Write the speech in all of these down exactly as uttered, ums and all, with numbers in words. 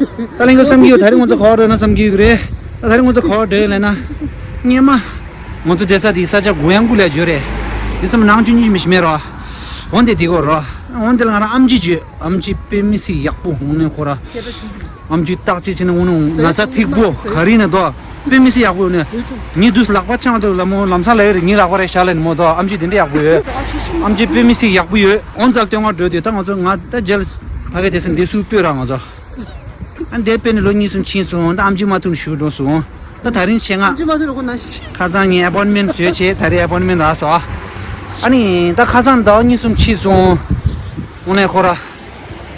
ད་ལན་ག་བསམ་གྱི་ཡོད། ད་རིང་ང་ཚོ་ག་བར་འགྲོ་ན་བསམ་གྱི་ཡོད་ཀྱི་རེད། ད་ད་རིང་ང་ཚོ་ག་བར་འགྲོ་ཡོད་ལབ་ན། སྔོན་མ། ང་ཚོ་བསྡད་ས་དེའི་ས་ཆ་གུ་ཡང་གུ་ལས་བརྗོད་རེད། དེ་ཚོ་ནང་ཆུང་ཆུང་མི་ཞིག་མེད་རོ། འོན་ཏེ་དེ་གོ་རོ། འོན་ཏེ་ལ་ང་རང་ཨམ་ཆི་བརྗོད། ཨམ་ཆི་དཔེ་མི་སྲིད་ཡག་པོ་འོང་ནས་ཁོ་ར། ཨམ་ཆི་བརྟག་དཔྱད་བྱས་ནས་འོང་ནས་ན་ཚ་ཐིག་པོ་ག་རི་ནས་དོ། དཔེ་མི་སྲིད་ཡག་པོ་ཡོད་ནས། ངས་དུས་ལག་པ་འཆང་དུས་ལ་མོ་ལམ་སང་ལ་ཡོད་རེད། ངའི་ལག་པ་རེད་ཤག་ལ་ནི་མོ་དོ། ཨམ་ཆི་དེ་འདྲ་ཡག་པོ་ཡོད། ཨམ་ཆི་དཔེ་མི་སྲིད་ཡག་པོ་ཡོད། འོན་ཙམ་སྟོན་ག་འགྲོ་དུས་ད་ང་ཚོ་ང་ད་རྗེས་ལ་ཕ་གི་དེ་སེམས་བདེ་སུ་སྤོས་ར་ང་ཚོ། ཨ་འདས་པའི་ནི་ལོ་གཉིས་གསུམ་ཕྱིན་སོང་། ད་ཨམ་ཆི་མ་ཐུག་ནས་ཞུ་འགྲོ་སོང་། ད་ད་རིང་ཆེ་ང་། ཨམ་ཆི་མ་ཐུག་རོགས་ན་ཤི། ཁ་སང་ངས་ཨེ་པོན་མེན་བཟོས་བྱས། ད་རེས་ཨེ་པོན་མེན་རག་སོང་། ཨ་ནི་ད་ཁ་སང་ཟླ་བ་གཉིས་གསུམ་ཕྱིན་སོང་། དངོས་གནས་ཁོ་ར།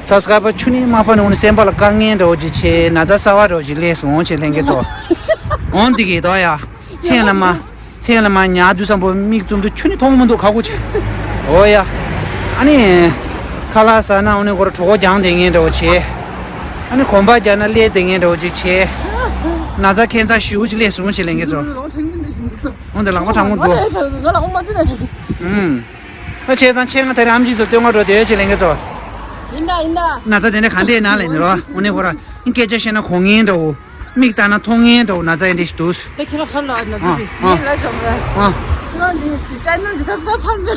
སབ་སི་ཀ་རའི་བར་ཆུ་ནི་མ་ཕ་ནི་དངོས་གནས་སེམས་པ་ལ་དཀའ་ངལ་འདྲ་བོ་ཅིག་བྱས། ན་ཚ་གསར་བ་འདྲ་བོ་ཅིག་སླེབས་སོང་བྱས་ལྷན་རྒྱས་ཚོ། འོན་ཏེ་གི་ད་ཡ། མཚན་ལ་མ། མཚན་ལ་མ་ཉལ་དུས་ཙམ་པོ་མིག་བཙུམ་དུས་ཁྱོན་ནས་མཐོང་མི་འདུག་ཁག་པོ་ཆེ། འོ་ཡ། ཨ་ནི། ཁ་ལག་ཟ་ན་འོ་ནི་ཁོ་ར་གྲོད་ཁོག་རྒྱང་དེ་ངན་འདྲ་བོ་བྱེད། ཨ་ནི་གོམ་པ་རྒྱག་ན་ཀླད་དེ་ངན་འདྲ་བོ་ཅིག་བྱེད། ན་ཚ་ཁེན་ཚ་ཞུ་ཅིག་ལས་སོང་ཞེས་ལས་ངེས་ཚོ། འོན་ཏེ་ལག་པ་གྲང་མོ་འདུག་ང་ལག་པ་མ་འདུག་ན་ཆོག་ཨུམ། ཨ་ཆེ་དང་ཆེ་ང་ད་རེས་ཨམ་ཆི་དང་སྟོན་ཁ་འགྲོ་དེ་ཡོད་ཅེས་ལས་ངེས་ཚོ། ཡིན་ད་ཡིན་ད། ན་ཚ་དེ་འདྲ་ག་འདྲས་ན་ལས་ནི་རོ། འོ་ནི་ཁོ་ར་སྐད་ཆ་བཤད་ན་གོ་ངན་འདྲ་བོ། མིག་ལྟ་ན་མཐོང་ངན་འདྲ་བོ་ན་ཚ་ཡིན་འདྲ་ཞིག་འདུག་ད་ཁྱེད་རང་ཁ་ལ་ན་ཚ་དེ་ཨ་ངས་ལ་བཞག་པ། ཨ། ཁྱེད་རང་འདི་ཅེ་ནལ་འདི་སབ་སི་ཀ་རབ་ཕར་མེད།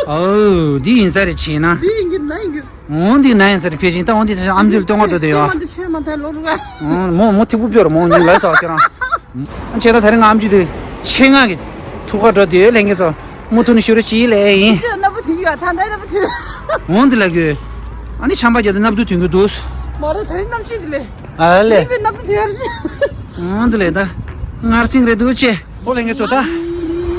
ཨོ་འདི་ཡིན་ས་རེད་བྱས་ན། འདི་ཡིན་གྱི་ན་ཡིན་གྱི། འོང་འདི་ན་ཡིན་ས་རེད་ཕལ་ཆེར་ད་འོང་འདི་ད་ཨམ་ཆི་ལ་སྟོན་ཁ་འགྲོ་དེ་ཡོད། ཁྱེད་རང་འདི་ཆོས་མ་མཐའ་ལོ་རུ་ག་མོ་མོ་ཐིག་པོ་པོར་མོ་ཉིན་ལ་སོགས་ཁྱེད་རང་། ཁྱེད་ད་ད་རེས་ང་ཨམ་ཆི་དེ་ཆེད་མངགས་ཀྱི་ཐུག་ཁ་འགྲོ་དེ་ཡོད་ལས་ངེས་ཚོ། མུ་མཐུད་ནས་ཤོད་རོགས་གྱིས་ལས་ཡིན། ཁྱོད་སྣ་བུ་ཐིག་ཡོད་ད་ད་སྣ་བུ་ཐིག་འོང་འདི་ལ་གོ། ཨ་ནི་ཆམ་པ་རྒྱབ་ཏེ་སྣབས་དུ་ཐོན་གྱི་འདུག་མ་རེད་ད་རིང་གནམ་གཤིས་འདི་ལས། ཨ་ལས། མིན་པའི་སྣབས་དུ་ཐོན་ཡར་ཞིག་འོང་འདི་ལས་ད། ངར་སིང་རེད་འདུག་ཅེ། ཨོ་ལས་ངེས་ཚོ་ད།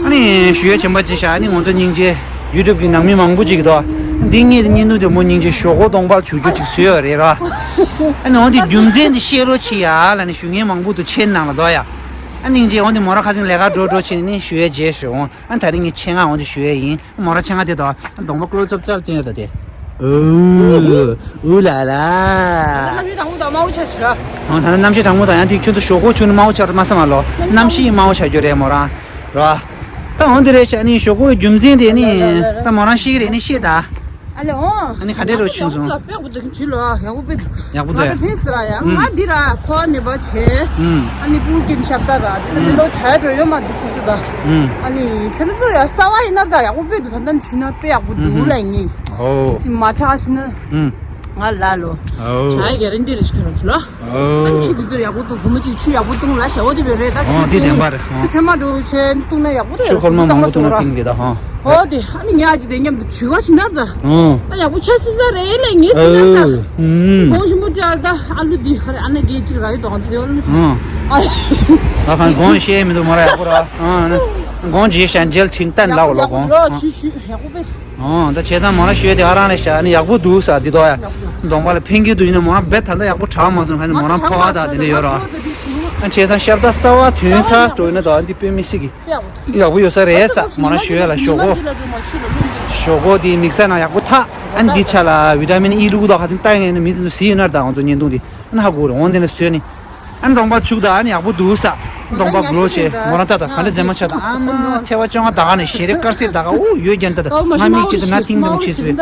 ཨ་ནི་ཞུ་ཡ་ཆེན་པ་ཅིག་བྱ་ཨ་ནི་ང་ཚོ་སྙིང་རྗེ་ཡུ་ཊུབ་གི་ནང་མི་མང་པོ་ཅིག་གིས་ད། འདི་ངེད་ཀྱི་བརྙན་ཐུང་དེ་མོ་སྙིང་རྗེ་ཞོག་ཁོག་གདོང་པ་བྱུག་རྒྱུ་ཅིག་བཟོས་ཡོད་རེད་ར། ཨ་ནི་འོང་འདི་རྒྱུ་མཚན་འདི་བཤད་རོགས་བྱེད་ཡ་ལ་ནི་ཞུ་མཁན་མང་པོ་འདུག་ཆེན་ནང་ལ་འདུག་ཡ། ཨ་སྙིང་རྗེ་འོང་འདི་མོ་ར་ཁ་སང་ལས་ཀ་འགྲོ་འགྲོ་བྱེད་ནི་ཞུ་ཡ་རྗེས་ཞུ་འོང་། ཨ་ད་རིང་ངས་ཆེད་མངགས་འོང་དུ་ཞུ་ཡས་ཡིན། མོ་རང་ཆེད་མངགས་དེ་དང་གདོང་པ་ཀློ་ཙབ་ཙབ་སྟོན་ཡོད་ད་དེ། ཨུ་ཨུ་ལ་ལ། ད་གནམ་གཤིས་གྲང་མོ་དང་དམར་པོ་ཆགས་ཤག་ཨ་ད་གནམ་གཤིས་གྲང་མོ་དང་ཡང་དེ་ཁྱོད་ཚོ་ཞོག་ཁོག་ཆུ་ནི་དམར་པོ་ཆགས་རེད་མ་བསམ་པ་ལོ། གནམ་གཤིས་དམར་པོ་ཆགས་རྒྱུ་རེད་མོ་རང་། ར། ད་འོང་དེ་རེད་ཤག་ནི་ཞོག་ཁོག་རྒྱུ་མཚན་དེ་ནི་ད་མོ་རང་ཤེས་ཀྱི་རེད་ནི་ཤེས་ད། ཨ་ལེ་འོང་། ཨ་ནི་ག་འདྲས་རོ་ཆུང་སོང་། ཡག་པོ་འདུག་ཇུས་ལ་ཡག་པོ་དཔེ་འདུག་ཡག་པོ་ང་འདུག་ད་ཕན་སི་ར་ཡ་ང་འདི་ར་ཕོ་ནི་པ་ཆེ། ཨ་ནི་སྤུ་གུ་ཀུན་ཞབས་ད་ར་འདི་ད་མི་ལོ་ཐལ་འགྲོ་ཡོད་མ་འདི་སུ་སུ་ད། ཨ་ནི་ཁྱོད་ཚོ་ཡ་གསར་བ་ཡིན་ན་ད་ཡག་པོ་དཔེ་འདུག་ད་ལྟ་ནི་ཇུས་ན་དཔེ་ཡག་པོ་འདུག་ལ་ཡིན། ཨོ། སི་མ་ཁྲག་ཤི་ན། ང་ལ་ལོ། ཨོ། ཁྲག་གི་རིན་འདི་རེ་ཤི་ཁྱོད་ཚོ་ལ། ཨོ། ཨ་ནི་ཆུ་འདི་ཚོ་ཡག་པོ་འདུག་བུ་མོ་ཅིག་ཆུ་ཡག་པོ་བཏུང་ལ་ཞག་འོ་དེ་བས་རེད་ད། ཨོ་འདི་བདེན་པ་རེད། ཆུ་ཁོལ་མ་འགྲོ་བྱས་བཏུང་ན་ཡག་པོ་རེད། ཆུ་ཁོལ་མ་མང་པོ་བཏུང་ན་ཕིང་གི་ད་ཧང་། ཨོ་དེ་ཨ་ནི་ངས་ཨ་ཅི་དེ་མཉམ་དུ་ཇུས་ག་ཞིག་ནར་ད། ཨོ། ད་ཡག་པོ་ཆ་སྲིད་ས་རེད་ལས་ངས་སྲིད་ནར་ད། ཨོ། ཨུམ། གོང་ཞིམ་པོ་བྲལ་ད་ཨ་ལུ་འདི་ཧ་རེ་ཨ་ན་གེ་ཅིག་ར་ཡོད་དོ་ང་ཚོ་དེ་ཨ་ལུ། ཨོ། ཨ་རེ། ད་གང་གོང་ཤེས་མི་འདུག་མོ་ར་ཡག་པོ་ར། ཨོ། གོང་ཇི་ཤན་ཇེལ་ཁྲིང་ཏན་ལའོ་ལོ་གོང་། ཡག་པོ་ཆུ་ཆུ་ཡག་པོ་པས། ཨོ་ད་བྱས་ཙང་མོ་རང་ཤོད་དེ་ཨ་རང་ལས་ཤ་ནི་ཡག་པོ་འདུག་ས་འདི་དོ་ཡ། གདོང་པ་ལ་ཕན་གི་འདུག་ཡིན་ན་མོ་རང་རྦད་ད་ལྟ་ཡག་པོ་དྲག་མ་སོང་ཁ་ནི་མོ་རང་ཕོ་བ་དང་དེ་འདྲ་ཡོད་ར། ཨ་བྱས་ཙང་ཤབ་ད་གསར་བ་ཐོན་ཚར་འགྲོ་ཡིན་ན་དོ་འདི་དཔེ་མི་སྲིད་གི། ཡག་པོ་ཡོད་ས་རེད་ས་མོ་རང་ཤོད་ཡ་ལ་ཞོག་གོ། ཞོག་གོ་འདི་དམིགས་བསལ་ནང་ཡག་པོ་ཐག་ཨ་འདི་ཆ་ལ་བི་ཏ་མིན་ཨི་བླུག་དོ་ཁ་ཚིག་ལྟ་ཡིན་ན་མི་དེ་ཚོ་ཟི་ཡོད་ན་ད་ང་ཚོ་བརྙན་ཐུང་འདི་ཨ་ན་ཧ་གོ་རེད་འོང་དེ་ན་བཟོས་ནི། ཨ་ནི་གདོང་པ་བྱུག་དང་ཨ་ནི་ཡག་པོ་འདུག་ས། གདོང་པ་གུ་རོ་ཆེ་མོ་རང་ལྟ་དང་ག་འདྲ་མཛེས་མ་ཆགས་དང་ཨ་མ་ཚེ་བ་བཅོ་ལྔ་ད་ག་ནས་ཞེ་རེ་དཀར་སེར་ད་ག་ཨུ་ཡོད་རྒྱན་ལྟ་དང་ང་མིག་གཅིག་ཏུ་ན་ཐིང་དང་ཆེས་སུ་བས་ད་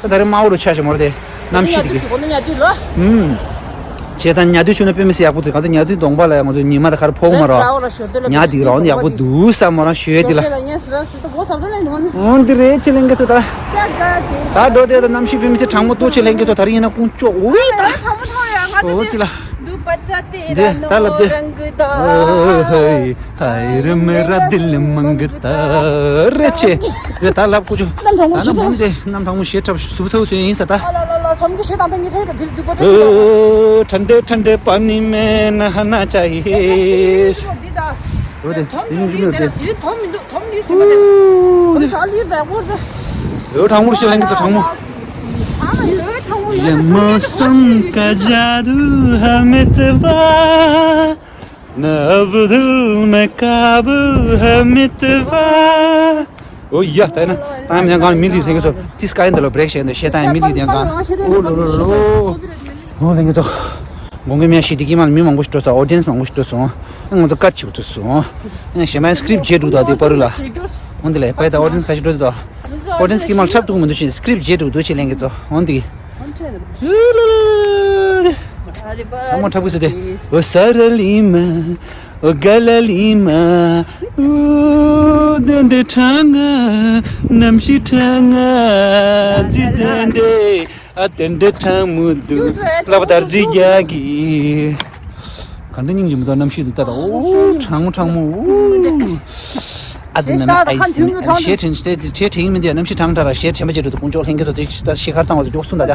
ད་རེ་དམར་པོ་རུ་ཆ་ཞེ་མོ་རེ་དེ་གནམ་གཤིས་དེ་གི་ཨུམ། བྱས་ཙང་ཉལ་དུས་ཆུ་ན་དཔེ་མི་སྲིད་ཡག་པོ་དེ་ག་དུས་ཉལ་དུས་གདོང་པ་ལ་ཡང་ང་ཚོ་ཉི་མ་ད་ག་རེ་ཕོག་མ་རོགས་ཉལ་དེ་རོགས་ཡག་པོ་འདུག་ས་མོ་རང་ཞོལ་དེ་ལ། འོང་འདི་རེད་ཆེ་ལེན་གི་ཚོ་ད། ད་འགྲོ་དེ་ད་གནམ་གཤིས་དཔེ་མི་སྲིད་གྲང་མོ་ཏོ་ཆེ་ལེན་གི་ཚོ་ད་རིང་ཡིན་ན་ཀུང་ཅོག་འོ་ཡི་ད། འོ་ཙི་ལ། འདི་ད་ལབ་དེ། ཧའི་རི་མེ་ར་དིལ་མང་གི་ད་རེ་ཆེ། འདི་ད་ལབ་ཀུ་ཅོ། གནམ་གྲང་མོ་ད་ཞེ་ན་མོ་དྲག་འདི་གནམ་གྲང་མོ་ཞེ་ཁྲབ་ཟུབ་ཚ་བོ་ཚོ་ཡིན་ས་ད། ཨ་ལ་ལ་ལ་ཆམ་གི་ཞེ་དང་ད་ངི་ཚོ་ད་དིལ་སྡུག་པོ་ཁྲབ་འདི་ད། ཨོ་ཁྲ་འདི་ཁྲ་འདི་པ་ནི་མེ་ན་ཧ་ན་ཅ་ཡིས། འདི་ད། འོ་དེ་འདི་ནི་འདི་ནི་འདི་དོམ་མི་འདུག་དོམ་ལིར་ཞིག་མ་དེ། འོ་ས་ལིར་ད་འོ་ད། འོ་གྲང་མོ་ཞིག་ལེན་གི་ད་གྲང་མོ། ये मौसम का जादू है मितवा, न अब दिल में काबू है मितवा। ཨོ་ཡ་ད་ན་ད་མྱང་གང་མི་ལི་ལེན་གི་ཚོ་ཏིས་ཀ་ཡན་ད་ལོ་བྲེག་ཤེ་ནི་ཤེ་ད་མི་ལི་ལེན་གང་ཨོ་ལོ་ལོ་ལོ། ཨོ་ལེན་གི་ཚོ། དགོང་གི་མི་ཤི་དེ་གི་མ་མི་མང་པོ་ཞིག་འགྲོ་སོང་། ཨོ་ཌི་ཡན་སི་མང་པོ་ཞིག་འགྲོ་སོང་། ང་ཚོ་སྐད་ཆ་བུ་ཐུག་སོང་། ཨ་ཞེ་མའི་སི་ཀི་རིབ་བརྗེད་འགྲོ་ད་དེ་པ་རུ་ལ། འོན་ཏེ་ལས་པའི་ད་ཨོ་ཌི་ཡན་སི་ཁ་ཤས་འགྲོ་དུས་ད། ཨོ་ཌི་ཡན་སི་གི་མ་ལ་འཁྲབ་ཐུག་མི་འདུག་ཤིང་སི་ཀི་རིབ་བརྗེད་འགྲོ་འདུག་ཅེས་ལེན་གི་ཚོ་འོན་ཏེ། ཧ་མ་འཁྲབ་གི་སི་དེ། འོ་ས་ར་ལི་མ། འོ་ག་ལ་ལི་མ། འུ་དེ་འདྲ་གྲང་ང་། གནམ་གཤིས་གྲང་ང་། ཙི་དེ་འདྲ། ཨ་དེ་འདྲ་གྲང་མོ་འདུག་ལབ་དར་རྫི་རྒྱག་གི། ག་འདྲ་སྙིང་རྗེ་མི་འདུག་གནམ་གཤིས་འདི་ལྟ་དང་། ཨོ་གྲང་མོ་གྲང་མོ། ཨོ་ཨ་ཙི་ན་ན་ཨ་ཡི་སི་ཞེ་དྲན་ཞེ་དྲན་མི་འདུག་གནམ་གཤིས་གྲང་དྲ་ར་ཞེ་དྲན་པ་བྱེད་འགྲོ་འདུག་ཁོང་ཅོག་ལྷན་རྒྱས་ཚོ་དེ་ད་ཤེས་ཁར་བཏང་བ་དེ་མགྱོགས་སུ་འདའ་ད།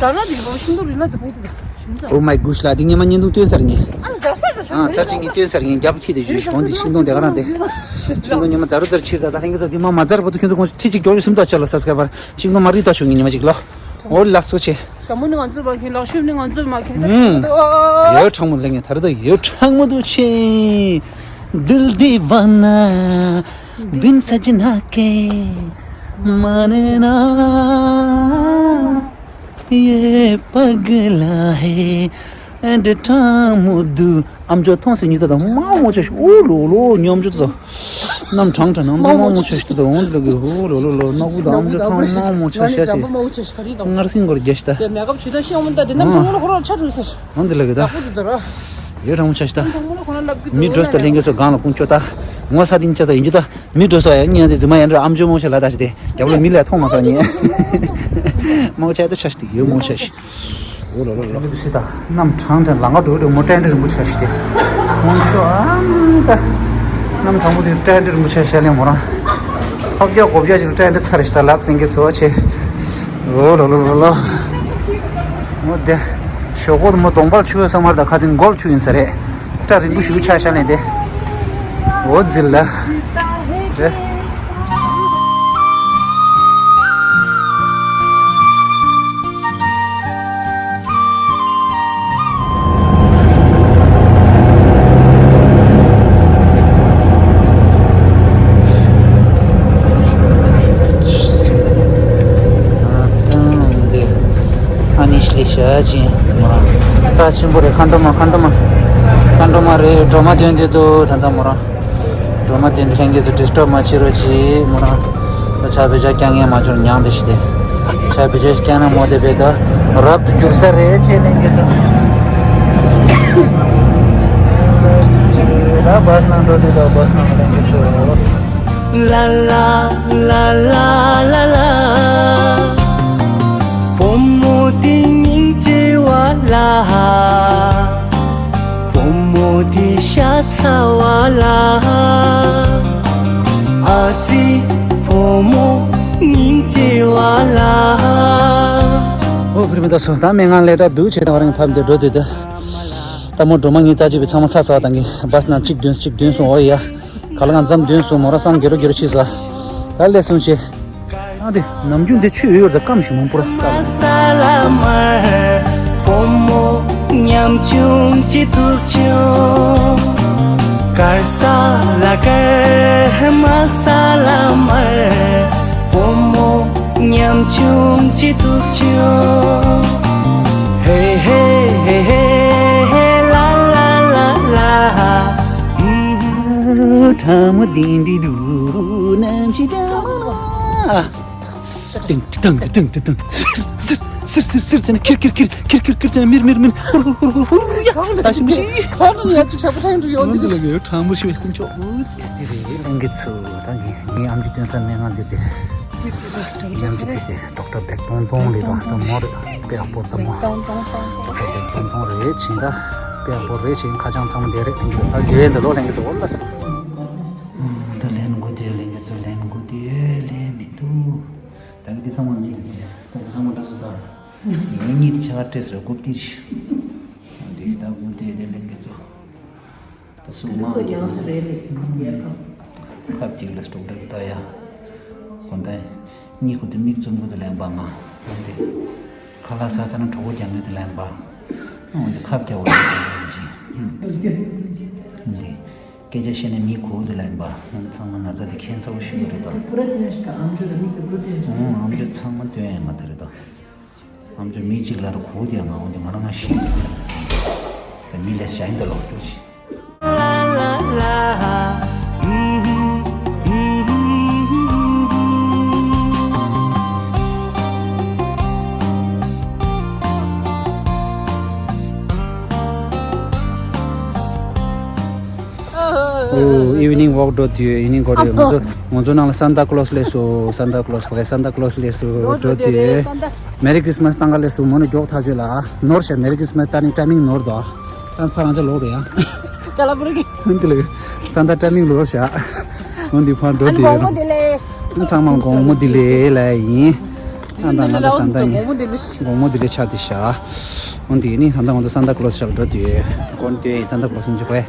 ཨོ་མའི་གུཤ་ལ་དེ་ཉི་མ་བརྙན་ཐུང་སྟོན་ཚར་ངས། ཨ་ཚར་ཅིག་ངས་སྟོན་ཚར་ངས་རྒྱབ་ཁྱི་དེ་བཞུས་ཤོང་དེ་ཤིང་སྡོང་དེ་ག་རང་དེ། ཤིང་སྡོང་ཉི་མ་ཛ་རུ་ཛར་ཕྱིར་ད་ད་ལྷན་རྒྱས་ཚོ་དེ་མ་མ་ཛར་བ་དུ་ཁྱོད་ཚོ་ཁོང་ཁྲི་གཅིག་མགྱོགས་ཡོད་སུམ་ཐག་ཆོད་ལ་སབ་སི་ཀ་རའི་བར་ཤིང་སྡོང་མ་རིག་ད་ཤོག་ངས་ཉི་མ་གཅིག་ལོ། འོ་ལགས་སོ་ཆེ། ཞྭ་མོ་ནི་ང་ཚོ་མ་མཁྱེན། ལག་ཤུབས་ནི་ང་ཚོ་མ་མཁྱེན། ད་ཧུམ། ཁྲང་མོ་འདུག་ཨ། ཡོད་ཁྲང་མོ་ལེ་ངས་ད་རེ་ད་ཡོད་ཁྲང་མོ་འདུག་ཆེ། दिल दीवाना बिन सजना के माने ना ये पगला है एंड टामुदू ཨམ་ཅོག་ཐོང་སེ་ཉི་ད་དང་མ་མོ་ཆ་ཤི་ཨོ་ལོ་ལོ་ཉམ་ཅོ་དང་། གནམ་གྲང་གྲང་ནང་མ་མོ་ཆ་ཤི་ད་དང་ལ་གི་ཧོ་ལོ་ལོ་ལོ་ནག་པོ་དང་ཨམ་ཅོག་ཚང་མ་མོ་ཆ་ཤ་ཤི། ངར་སིང་གོར་རྒྱ་ཤི་ད། ངར་སིང་གོར་རྒྱ་ཤི་ད། དེ་མེ་ཀབ་ཆུ་ད་ཤི་ཡོང་མིན་ད་དེ་གནམ་གྲང་མོ་ལ་ཁོ་རང་ཆ་རུ་ས་ཤི། ཨོ་འདི་ལ་གི་ད། ཡོད་གྲང་མོ་ཆ་ཤི་ད། མི་འགྲོ་སྟེ་ལྷན་རྒྱས་ཚོ་གང་ལ་ཁུངས་བཅོ་ད། ངོ་ས་དིང་ཆ་ད་ཡིན་རྒྱུ་ད། མི་འགྲོ་སོ་ཡ་ཉན་དེ་རྫུན་མ་ཡན་ར་ཨམ་ཅོ་མོ་ཤ་ལ་ད་ཤི་དེ་རྒྱབ་ལ་མི་ལ་ཐོང་མ་ས་ཉན། མོ་ཆ་ད་ཆ་ཤི་དེ་ཡོད་མོ་ཆ་ཤི། འོ་ལོ་ལོ་ལོ། སི་ད་གནམ་གྲང་དྲན་ལ་ང་འགྲོ་འགྲོ་མོ་ཏྲན་ཏྲ་རིང་པོ་ཆ་ཤི་དེ། ཁོང་ཚོ་ཨ་མ་ད། གནམ་གྲང་པོ་དེ་ཏྲན་ཏྲ་རིང་པོ་ཆ་ཤ་ལེ་མོ་རང་། ཧོབ་རྒྱག་གོ་བརྒྱག་ཅིག་ཏྲན་ཏྲ་ཚར་ཤི་ད་ལབ་ལྷན་རྒྱས་ཚོ་ཆེ། འོ་ལོ་ལོ་ལོ་ལོ། འོ་དེ། ཞོག་ཁོག་མོ་གདོང་པར་ཆུ་ཡོད་ས་མར་ད་ཁ་ཚིང་མགོལ་ཆུ་ཡིན་ས་རེད། སྐྲ་རིང་པོ་ཞིག་ཆ་ཤ་ལེན་ཏེ། འོ་ཟིལ་ལ། རེད། ཨ་ནི་ཤི་ལི་ཤ་ཅིན་མོ་རང་། རྩ་ཆེན་པོ་རེད། ཁ་འགྲོ་མ་ཁ་འགྲོ་མ། ཁ་འགྲོ་མ་རེད། སྒྲོལ་མ་འདོན་དེ་འདུག་ད་ལྟ་མོ་རང་། སྒྲོལ་མ་འདོན་དེ་ལྷན་རྒྱས་ཚོ་ཌི་སི་ཊརབ་མ་བྱེད་རོགས་གྱིས་མོ་རང་། ད་ཆ་བེ་ཆ་རྐྱང་ངས་མ་འབྱོར་མྱང་དེ་ཤི་དེ། ཆ་བེ་ཆ་རྐྱང་ན་མོ་དེ་བེ་ད་རབ་ཏུ་འགྱུར་ས་རེད་ཅེས་ལྷན་རྒྱས་ཚོ། ད་བཱས་ནང་འགྲོ་དུས་ད་བཱས་ནང་ལྷན་རྒྱས་ཚོ། ལ་ལ་ལ་ལ་ལ་ལ། བུ་མོ་དེ་སྙིང་རྗེ་བ་ལ། བུ་མོ་དེ་ཤ་ཚ་བ་ལ། ཨ་ཙི་བུ་མོ་སྙིང་རྗེ་བ་ལ། ཨོ་བུ་རི་མི་ད་སོ་ད་མི་ང་ལས་ད་འདུག་བྱས་ད་བ་རང་ཕབ་འདི་འགྲོ་དུས་ད། ད་མོ་སྒྲོལ་མ་ངའི་རྩ་ཆེ་བའི་ཚང་མ་ཚ་ཚ་བཏང་གི་བཱས་ནང་གཅིག་བདུན་གཅིག་བདུན་སོང་། འོ་ཡ། ག་ལ་གང་འཚམ་བདུན་སོང་། མོ་ར་སང་གེ་རོ་གེ་རོ་ཕྱིས་སོ། ད་ལས་སོང་ཆེ། ཨ་དེ་ནམ་རྒྱུན་འདི་ཆུ་ཡོད་ཡོད་ད་སྐམ་ཞིག་མང་པོ་ར་ད། ཁྲ་མོ་ལྡིང་འདི་འདུག་ནམ་ཞིག་ཁྲ་མོ་ལ། ཏིང་ཏིང་ཏིང་ཏིང་ཏིང་ཟིར་ཟིར་ཟིར་ཟིར་ཟེར་ནས་ཁིར་ཁིར་ཁིར་ཁིར་ཁིར་ཁིར་ཟེར་ནས་མིར་མིར་མིར་ཧུར་ཧུར་ཧུར་ཧུར་ཧུར་ཡ། ད་ཤི་མི་ཤི། ཁྲ་མོ་ཡ་ཅིག་ཞབས་པ་ཁྲ་ཡིན་འགྲོ་ཡོང་འདི་འདི་ལ་གི་ཁྲ་མོ་ཤི་བའི་ཁུངས་ཆོག་འུ་ཚེ་འདི་རེད། ལྷན་རྒྱས་ཚོ་ད་ངས་ངའི་ཨམ་ཆི་སྟོན་ས་མེད་ང་འདི་དེ། ཉམས་ཀྱི་དེ་དེ་ཌོག་ཊར་བེག་ཏོང་ཏོང་རེད་ད། ད་མོ་རེད་དཔེ་ཡག་པོ་ད་མོ། ཌོག་ཊར་བེག་ཏོང་ཏོང་རེད་ཕྱིན་ད། དཔེ་ཡག་པོ་རེད་ཕྱིན། ཁ་བྱང་ཚང་མ་དེ་རེད། ལྷན་རྒྱས་ད་རྗེས་འདི་ལོ་ལྷན་རྒྱས་ཚོ་འོ་ལ་སོ། ད་ལན་དགོས་དེ་ལྷན་རྒྱས་ཚོ་ལན་དགོས་དེ་ལན་མི་འདུག་ད་གི་དེ་ཚང་མ་མི་འདུག་དེ་ད་གི་ཚང་མ་འདྲ་སོ་ད། ཡིན་གཉིས་དེ་ཆ་བ་སྤྲད་ཟེར་དགོས་དེ་རེད། དེ་ད་དགོས་དེ་དེ་ལྷན་རྒྱས་ཚོ། ད་སུ་མང་ཡང་ཚེ་རེ་རེ་ཁབ་ཡར་ཁབ། ཁབ་ཅིག་ལ་སྟོག་འདྲ་གི་ད་ཡ། གོ་ད། གཉིད་ཁུག་དུས་མིག་བཙུམ་གི་དུ་ལེན་པ་ང་། འོན་ཏེ། ཁ་ལག་ཟ་ཚར་ན་གྲོད་ཁོག་རྒྱག་གི་དུ་ལེན་པ། འོན་ཏེ་ཁབ་རྒྱག་པ་ལ་ཟ་བ་ཞིག་འདི། སྐད་ཆ་བཤད་ན་མིག་ཁུག་དུ་ལེན་པ། འོན་ཏེ་ཚང་མ་ན་ཚ་དེ་ཁྱད་མཚར་པོ་ཞིག་རེད་ད། ཨང་ཨང་ཅོ་ཚང་མ་སྟོན་ཡ་ང་ད་རེད་ད། ཨམ་ཅོག་མི་གཅིག་ལ་རུ་གོ་དེ་ང་འོ་དེ་ང་རང་ང་ཤེས། དེ་མི་ལས་བྱ་ཡིན་ད་ལོག་ཅོ་ཆི། ཨོ་ཨི་ཝི་ནིང་ཝོག་འགྲོ་དུས་ཨི་ནིང་གོ་རེ་ང་ཚོ་ང་ཚོ་ནང་ལ་སན་ཏ་ཀློ་སི་སླེབས་སོང་། སན་ཏ་ཀློ་སི་ཕ་གི་སན་ཏ་ཀློ་སི་སླེབས་སོང་འགྲོ་དུས། མེ་རི་ཁྲི་སི་མ་སི་བཏང་ག་སླེབས་སོང་མོ་ནི་མགྱོགས་ཐག་ཆོད་ལ་ནོར་ཤ་མེ་རི་ཁྲི་སི་མ་སི་ཏ་ནིང་ཊའི་མིང་ནོར་དོ། ད་ཕ་རང་ཅག་ལོག་རེད་ཡ། ཅ་ལག་པོ་རེད། འདི་ལ་སན་ཏ་ཊའི་མིང་ལོར་ཤ། འོ་འདི་ཕ་འགྲོ་དུས། ཚང་མ་དགོང་མོ་བདེ་ལེགས་ལ་ཡིན། ཨ་ད་ང་ལ་སན་ཏ་ཡིན། དགོང་མོ་བདེ་ལེགས་ཆ་དེ་ཤ། འོ་འདི་ནི་ད་ལྟ་ང་ཚོ་སན་ཏ་ཀློ་སི་ཤ་ལ་འགྲོ་དུས། དགོང་དུས་སན་ཏ་ཀློ་སི་མ་ཅི་གོ་ཨེ།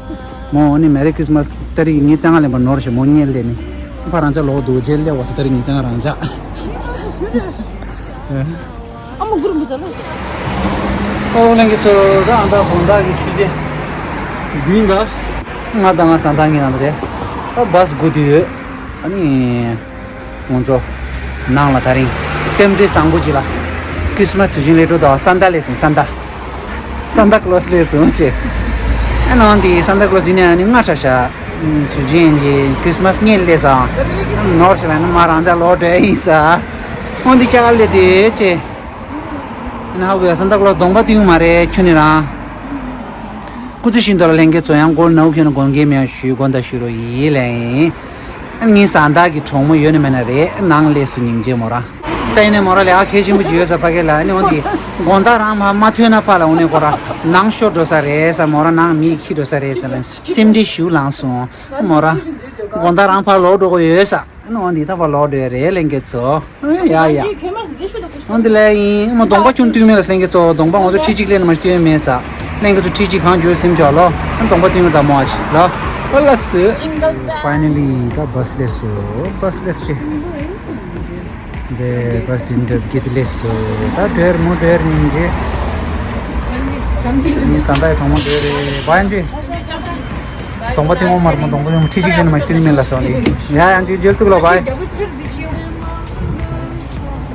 མོ་འོ་ནི་མེ་རི་ཁྲི་སི་མ་སི་ཏ་རིག་ཉིས་རྩ་ལྔ་ལེན་པ་ནོར་ཞེ་མོ་ཉེ་ལེ་ནི། ཕ་རང་ཅག་ལོག་འདུག་རྗེས་ལེ་བ་སི་ཏ་རིག་ཉིས་རྩ་ལྔ་རང་ཅག་ཨ་མ་གུར་མི་ཚ་ལོ། ཨོ་ལྷན་རྒྱས་ཚོ་ད་ཨ་ད་དགོང་དག་གི་ཆུ་ཚོད་བདུན་ད། ང་དང་ང་སང་ད་ངའི་ནང་དུ་རེད། ད་བཱས་སྒུག་དུས་ཡོད། ཨ་ནི། ང་ཚོ། ནང་ལ་ད་རིང་། རྟེན་འབྲེལ་བཟང་པོ་ཅིག་ལ། ཁྲིས་མཱས་དུས་ཆེན་སླེབས་འགྲོ་དང་སན་ཏ་སླེབས་སོང་སན་ཏ། སན་ཏ་ཀློས་སླེབས་སོང་ཅེས། ཨ་ནང་དེ་སན་ཏ་ཀློས་ཡིན་ནའང་ནི་ང་ཁྲ་ཤ། དུས་ཆེན་གྱི་ཁྲིས་མཱས་ངས་སླེབས་སོང་། ནོར་ཞིག་ལ་ནི་མ་རང་ཅག་ལོག་འགྲོ་ཡིན་ས། འོན་ཏེ་ཀྱག་སླེབས་དེ་ཅེས། ཨ་ནི་ཧ་གོ་ཡ་སན་ཏ་ཀློས་གདོང་པ་བསྟན་ཡོད་མ་རེད་ཁྱོད་ནི་རང་། སྐུ་ཚེ་ཤིན་ཏུ་ལ་ལྷན་རྒྱས་ཚོ་ཡང་སྒོ་ནང་ཁྱོད་ནི་དགོངས་འགལ་མེད་ཡང་ཞུས་དགོངས་དག་ཞུ་རོགས་ཡིན་ལན། ངའི་བཟའ་ཟླ་གི་གྲོགས་མོ་ཡོད་ནི་མེད་ན་རེད་ནང་སླེབས་སུ་སྙིང་རྗེ་མོ་རང་། ད་ཡིན་ནའི་མོ་རང་ལས་ཨ་ཁེ་ཆེན་པོ་ཅིག་ཡོད་ས་ཕ་གི་ལ་ནི་འོན་ཏེ་དགོང་དག་རང་ཕར་མ་ཐོན་ན་ཕར་ལ་འོ་ནས་ཁོ་རང་ནང་ཤོར་འགྲོ་ས་རེད་ས། མོ་རང་ནང་མི་འཁྱེར་འགྲོ་ས་རེད་ཟེར་ནས་སེམས་ཁྲལ་ཞུ་ལངས་སོང་མོ་རང་། དགོང་དག་རང་ཕར་ལོག་འགྲོ་གི་ཡོད་ས། ཨ་ནི་འོ་འདི་ད་བར་ལོག་འགྲོ་ཡ་རེད་ལྷན་རྒྱས་ཚོ། ཨ་ཡ་ཡ། འོ་འདི་ལས་ཡིན་མ་གདོང་པ་ཁྱོད་བསྟུན་མེད་ལ་ལྷན་རྒྱས་ཚོ་གདོང་པ་ང་ཚོ་ཁྲི་གཅིག་ལས་ན་མ་བསྟུན་མེད་ས། ལྷན་རྒྱས་ཚོ་ཁྲི་གཅིག་གང་བྱོས་སེམས་ཆོག་ལོ། ཨ་གདོང་པ་བསྟུན་ཡོད་ད་མོ་ཨ་ཞིག་ལོ། ཨ་ལ་སི། Finally ད་བཱས་སླེབས་སོ། བཱས་སླེབས་ཤི། འདི་བཱས་འདི་འདྲ་བརྒྱད་དེ་སླེབས་སོ། ད་འགྲོ་ཡར་མོ་འགྲོ་ཡར་སྙིང་རྗེ། ངའི་ད་ལྟའི་གྲོགས་མོ་འགྲོ་རེད་བཱས་ཡང་ཅི། གདོང་པ་ཐེངས་མ་མར་མོ་གདོང་པ་ཡོང་ཁྲི་གཅིག་ཡོད་ན་མ་ཤི་ཏིང་མིན་ལ་སོང་ནི། ཡ་ཡང་ཅིག་འཇལ་ཐུབ་ལ་བཱས།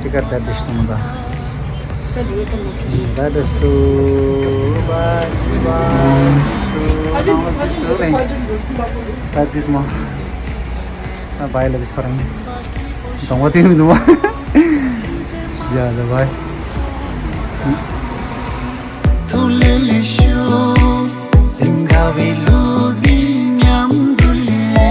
ཏི་ཀར་དར་དི་ཤི་ཏོང་ད། ད་ད་སུ་བཱས་བཱས་སུ་ནང་ལ་ཅི་སུ་ལེན། ད་ཅིས་མོ། ད་བཱས་ལ་དི་ཤི་ཁོ་རང་། གདོང་པ་ཐེངས་མི་འདུག་བ། ཡ་ད་བཱས། ཐུགས་ལེ་ལེ་ཤུ། སེམས་དགའ་བའི་གླུ་འདི་མཉམ་དུ་ལེན།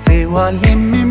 བརྩེ་བ་ལྷད་མེད་